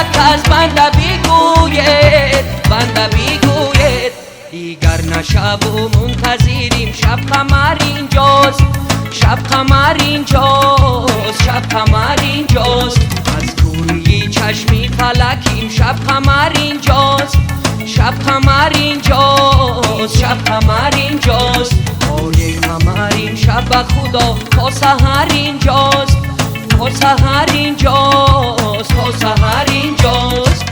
фалак аз банда бигӯед, банда бигӯед. Дигар нашаву мунтазирим, шаб қамар инҷост, шаб қамар инҷост, шаб қамар инҷост. Аз кӯрии чашми фалаким, шаб қамар инҷост, шаб қамар инҷост, шаб қамар инҷост. Оре қамарим шаб ба худо то саҳар инҷост, то саҳар инҷост, то саҳар инҷост.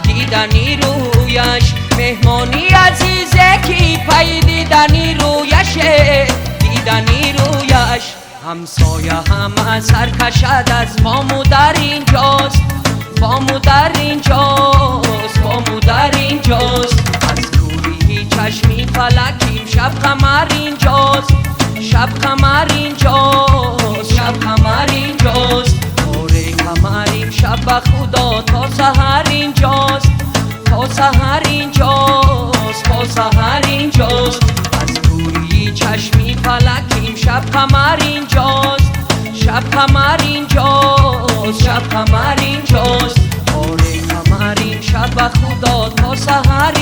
Дидани рӯяш, меҳмони азизе ки пай дидани рӯяш, дидани рӯяш. Ҳамсоя ҳама саркашад аз бому дар инҷост, бому дар инҷост, бому дар инҷост. Аз кӯрии чашми фалаким шаб қамар инҷост, шаб қамар инҷост, шаб қамар инҷост. Оре қамарим шаб ба худо то саҳар инҷост, то саҳар инҷост, то саҳар инҷост. Аз кӯрии чашми фалаким шаб қамар инҷост, шаб қамар инҷост, шаб қамар инҷост. Оре қамарим шаб ба худо то саҳар